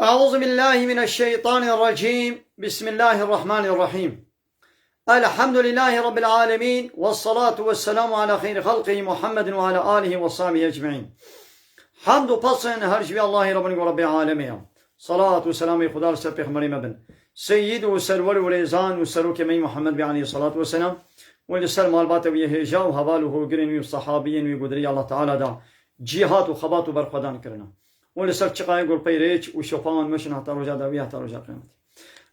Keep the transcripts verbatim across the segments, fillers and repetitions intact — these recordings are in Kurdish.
أعوذ بالله من الشيطان الرجيم. بسم الله الرحمن الرحيم. الحمد لله رب العالمين، والصلاة والسلام على خير خلقه محمد وعلى آله وصحبه أجمعين. Hamd û pasên her ji vî Allahê re bin ku Rebbê alemê ya. Salat û selamê Xuda li ser pêxemberê me bin. Seyyid û serwer û rêzan û serokê me yî Muhammed bî aleyhî salatu ve selam. Û li ser malbatê wî yê hêja û heval û hogirên wî û sahabiyên wî ku di rêya Allah Teala da cîhat û xebat û berxwedan kirine. Û li ser çiqayê ku li pey rêç û şopa wan meşin heta roja dawî, heta roja qiyametê.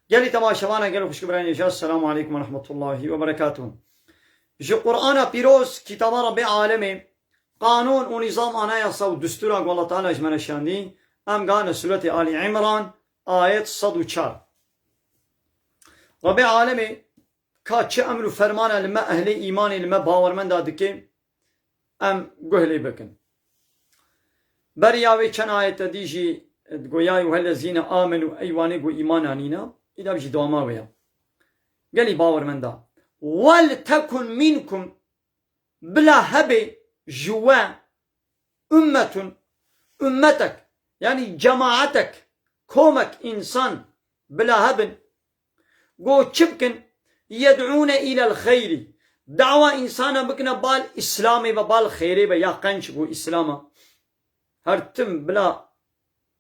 Gelî temaşevana, gelo xwişk û birayên hêja, Selamu aleykum ve rahmetullahi ve berekatuhu. Ji Qur'ana Pîroz, kitaba Rebbê alemê, qanûn û nîzam, anayasa û distûra ku Allah Teala ji me re şandî, em gane Sûretê Alî Îmran, ayet sed û çar. Rebbê alemê ka çi emr û fermana li me ehlê îmanê, li me bawermenda dike, em guh lê bikin. Beriya wê çend ayete dî jî goyayî, "Wellezîne amenû", ey wanê ku îman anîne, îda jî dewama wê ya. Gelî bawermenda. "Wel tekun mînkum", bila hebe ji we, "ummetun", ummetek, yanî cemaetek, komek însan bila hebin, go çi bikin? "Yed'ûne îlel xeyrî", dawa însana bikine bal Îslamê ve, bal xêrê ve, ya qenc go Îslama. Her tim bila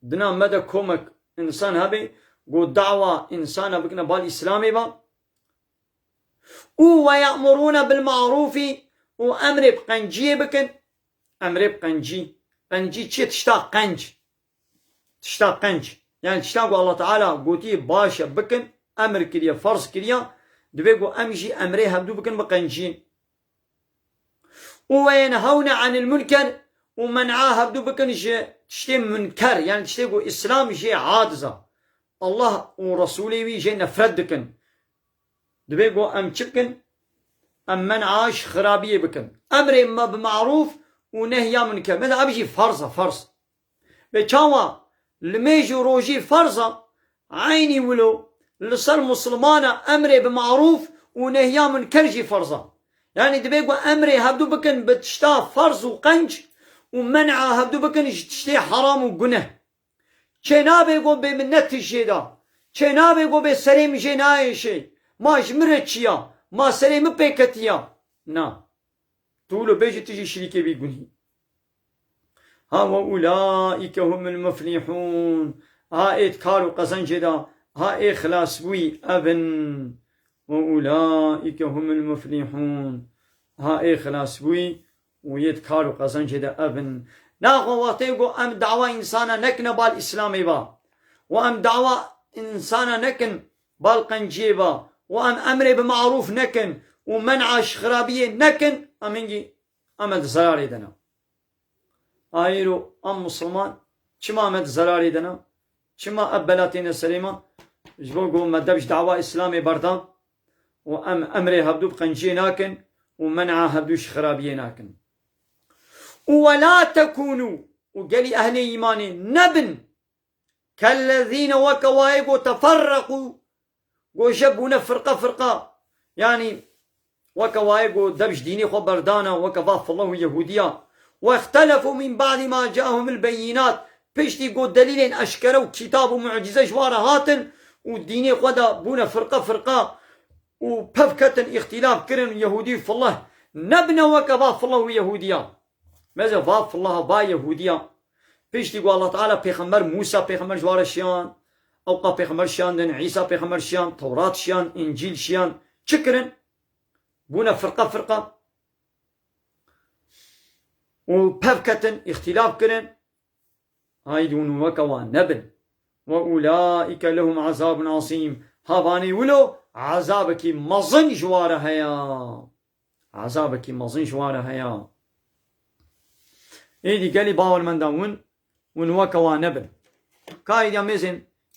dina me de komek însan hebe, go dawa însana bikine bal Îslamê ve. Û "ve ye'murûne bil ma'rûfî", û emrê bi qenciyê bikin. Emrê bi qencî. Qencî çi ye? Tişta qenc. Tişta qenc. Yani tişta ku Allah Teala gotiye baş e bikin, emir kiriye, farz kiriye, divê ku em jî emrê hevdû bikin bi qenciyê. Û "ve yenhewne anil münker", û men'a hevdû bikin ji tiştê münker, yani tiştê ku Îslam jê aciz e. Allah û Resûlê wî jê nefret dikin. Divê ku em çi bikin? Em men'a ji xirabiyê bikin. Emrê me bi ma'rûf û nehya münker. Mesela ev jî farz e, farz. Ve çawa limêj û rojî farz e, eynî wilo li ser Muslimana emrê bi ma'rûf û nehya münker jî farz e. Yani divê ku emrê hevdû bikin bi tişta farz û qenc û men'a hevdû bikin ji tiştê heram û guneh. Çê nabe go bê min netijê da. Çê nabe go bê serê min jê nayêşê. Ma ji min re çi ya? Ma serê min pê ketiya? Na. Tu wilo bêjî tu jî şirîkê bî gunî. Ha, "ve ulaîke humul muflihûn". Ha ê di kar û qezencê de, ha ê xilasbûyî ev in. "Ve ulaîke humul muflihûn". Ha ê xilasbûyî û yê di kar û qezencê de ev in. Naxwe wextê ku em dawa însana nekine bal Îslamê ve û em dawa însana nekin bal qenciyê ve û em emrê bi marûf nekin û men'a ji xirabiyê nekin, em hingî em ê di zerarê de ne. Ayîro em Musulman çima me di zerarê de ne? Çima ev bela têne serê me? Ji bo ku me dev ji dawa Îslamê berda û em emrê hevdû bi qenciyê nakin û men'a hevdû ji xirabiyê nakin. Û "we la tekûnû", û gelî ehlê îmanê nebin, "kellezîne", weke wayê ku "teferreqû", go ji bûne firqe firqe. Yanî weke wayê ku dev ji dînê xwe berdane, weke va fileh û Yehûdiya. "Wextelefû min ba'dî ma caahumul beyînat", piştî ku delîlên eşkere û kitab û mucîze ji wa re hatin û dînê xwe de bûne firqe firqe û pev ketin, îxtîlaf kirin û Yehûdî û fileh. Nebine weke va fileh û Yehûdiya. Meze va fileh, va Yehûdiya. Piştî ku Allah Teala Pêxember Mûsa Pêxember ji wa re şiyan, ewqa Pêxember şiyandin, Îsa Pêxember şiyan, Tewrat şiyan, Încîl şiyan, çi kirin? Bûne firqe firqe û pev ketin, îxtîlaf kirin. Haydî hûn weke wan nebin. "Ve ulaîke lehum azabun azîm." Ha vanê wilo ezabekî mezin ji wa re heye. Ezabekî mezin ji wa re heye. Êdî gelî bawermenda hûn, hûn weke wan nebin. Ka êdî em mêzên,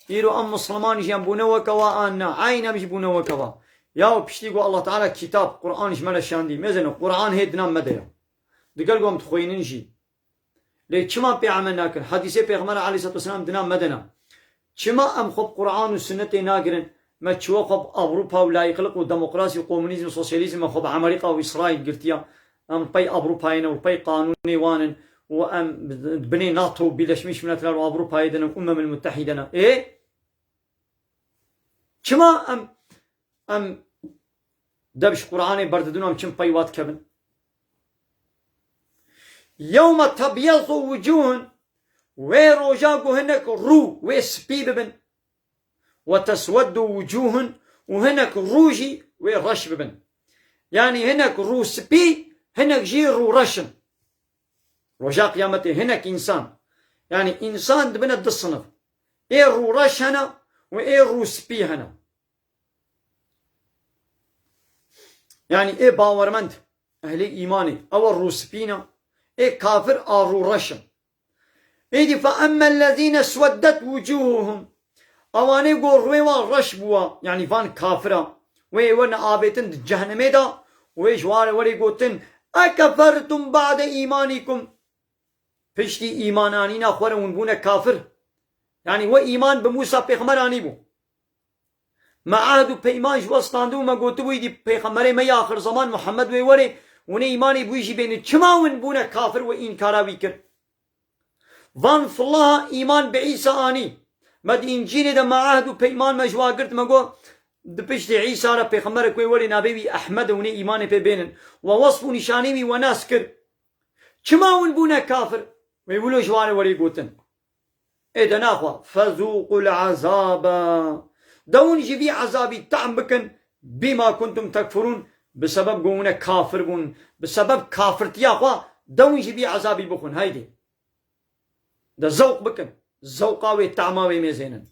îro em Musulman jî em bûne weke wa an ne? Eyn em jî bûne weke wa. Yaw piştî ku Allah Teala kitab, Quran ji me re şandî. Mêzên, Quran hê di nav me de ye. Digel ku em dixwînin jî. Lê çima pê emel nakin? Hedîsê Pêxember aleyhisselatu vesselam di nav me de ne. Çima em xwe bi Quran û Sunnetê nagirin? Me çiwe xwe bi Ewropa û layîqlik û demokrasî û komunîzm û sosyalîzm me xwe bi Amerîka û Îsraîl girtiya. Em li pey Ewropayê ne û li pey qanûnê wan in û em binê NATO, Birleşmiş Milletler û Avrupayê de ne, Umemil Muttehîde ne. Ê? Çima em, em dev ji Qur'anê berdidin û em çim pey wa dikevin? Yewme tebyezzu wucuhun, wê roja ku hinek rû wê spî bibin. Ve tesweddu wucuhun, û hinek rû jî wê reş bibin. Yanî hinek rû spî, hinek jî rû reş in. Roja Qiyametê hinek însan, yanî însan dibine du sinif. Ê rûreş hene û ê rûspî hene. Yanî ê bawermend, ehlê îmanê, ew rûspî ne, ê kafir a rûreş in. Êdî fe emmellezîne sweddet wucuhuhum. Ewanê ku rûyê wan reş bûwa, yanî van kafira, wê ê werine avêtin di cehennemê de, wê ji wan re werê gotin, ekefertum ba'de îmanîkum. Piştî îmananîna xwe re hûn bûne kafir. Yanî we îman bi Mûsa pêxember anîbû. Me ehd û peyman ji we standibû, me gotibû, îdî pêxemberê me ya axir zeman Muhammed wê werê, hûn ê îmanê bi wî jî bênin. Çima hûn bûne kafir û înkara wî kir? Van filaha îman bi Îsa anî. Me di Încîlê de me ehd û peyman me ji wa girt, me got, di piştî Îsa re pêxemberek wê werê navê wî Ehmed e, hûn ê îmanê pê bênin. We wesf û nîşanê wî we nas kir. Çima hûn bûne kafir? Wê wilo ji wan re werê gotin. Ê de naxwe, fezûqul ezaba. De hûn ji vî ezabî tehm bikin, bîma kuntum tekfurûn, bi sebeb ku hûn e kafir bûn, bi sebeb kafirtiya xwe, de hûn ji vî ezabî bixwin, heydê. De zewq bikin, zewqa wê, tehma wê mêzênin.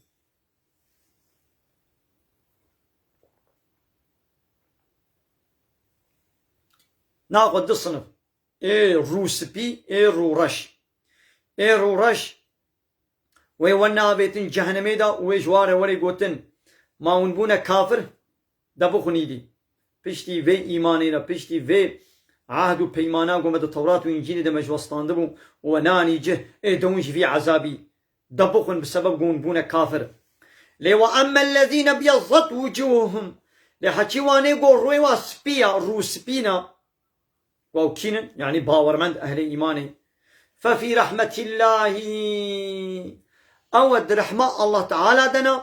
Naxwe du sinif. Ê rûspî, ê rûreş. Ê rûreş, wê we navêtin cehennemê de û wê ji wa re werê gotin, ma hûn bûne kafir, de bixwin îdî. Piştî vê îmanê re, piştî vê ehd û peymana ku me di Tewrat û Încîlê de me ji we standibû û we nanî cih, ê de hûn ji vî ezabî, de bixwin bi sebeb ku hûn bûne kafir. Lê we emmellezîne byezzet wucuhuhum. Lê heçî wanê ku rûyê wa spî ya, rûspî ne, Waw kînin, yanî bawermend, ehlê îmanê. Fe fî rehmetillahî. Ew e di rehma Allah Teala de ne,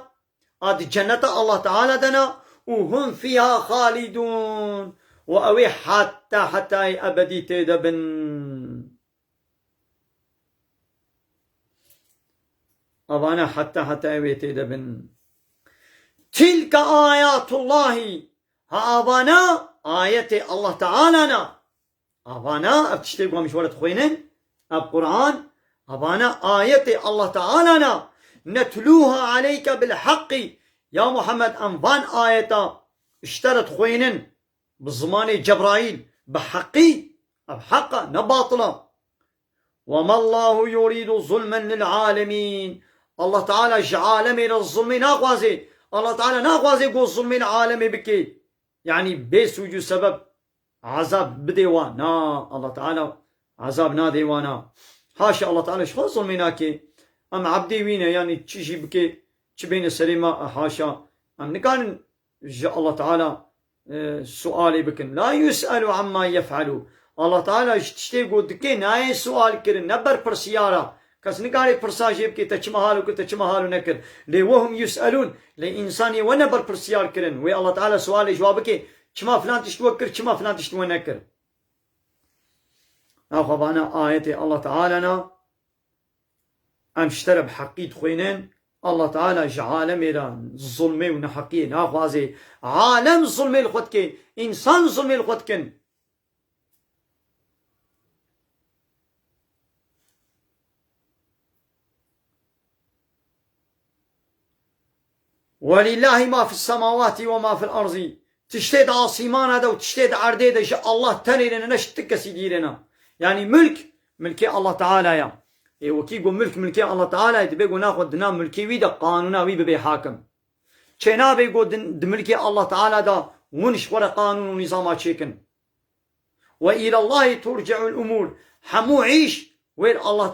a di cenneta Allah Teala de ne, û hum fîha xalidûn. Û ew ê heta hetayê ebedî tê de bin. Evane heta hetayê wê tê de bin. Tilke ayatullahî. Ha avana ayetê Allah Teala ne. Avana, ev tiştê ku em ji we re dixwînin, ev Quran, avana ayetê Allah Teala ne. Netlûha aleyke bil haqqî. Ya Muhammed, em van ayeta ji te re dixwînin bi zimanê Cebraîl, bi heqî, ev heq e, ne batil e. Ve mallahu yuridu zulmen lil alemîn. Allah Teala ji alemê re zulmê naxwazê. Allah Teala naxwazê ku zulmê li alemê bike. Yanî bê sûc û sebeb ezab bidê wan. Na, Allah Teala ezab nadê wana. Haşa, Allah Teala ji xwe zulmê nake. Em ebdê wî ne, yanî çi jî bike, çi bêne serê me, haşa. Em nikarin ji Allah Teala, e, sualê bikin. La yus'elu amma yef'elu. Allah Teala ji tiştê ku dike nayê sual kirin, ne berpirsiyar e. Kes nikare pirsa jê bike, te çima halo kir, te çima halo nekir. Lê wehum yus'elûn. Lê însanê we ne berpirsiyar kirin. Wê Allah Teala sualê ji wa bike, çima filan tişt we kir, çima filan tişt we nekir. Naxwe vana ayetê Allah Teala ne. Em ji te re bi heqî dixwînin. Allah Teala ji alemê re zulmê û neheqiyê naxwazê. Alem zulmê li xwe dike, însan zulmê li xwe dikin. Welîllahî ma fis semawatî we ma fil erzî. Tiştê di asîmana de û tiştê di erdê de ji Allah tenê re ne, ne ji ti kesî dî re ne. Yanî milk, milkê Allah Teala ya. Ê wekî ku milk milkê Allah Teala ye, dibe ku naxwe di nav milkê wî de qanûna wî bibe hakim. Çênabe ku di, di milkê Allah Teala de hûn ji xwe re qanûn û nîzama çêkin. Ve îlallahî turci'ul umûr. Hemû îş wê li Allah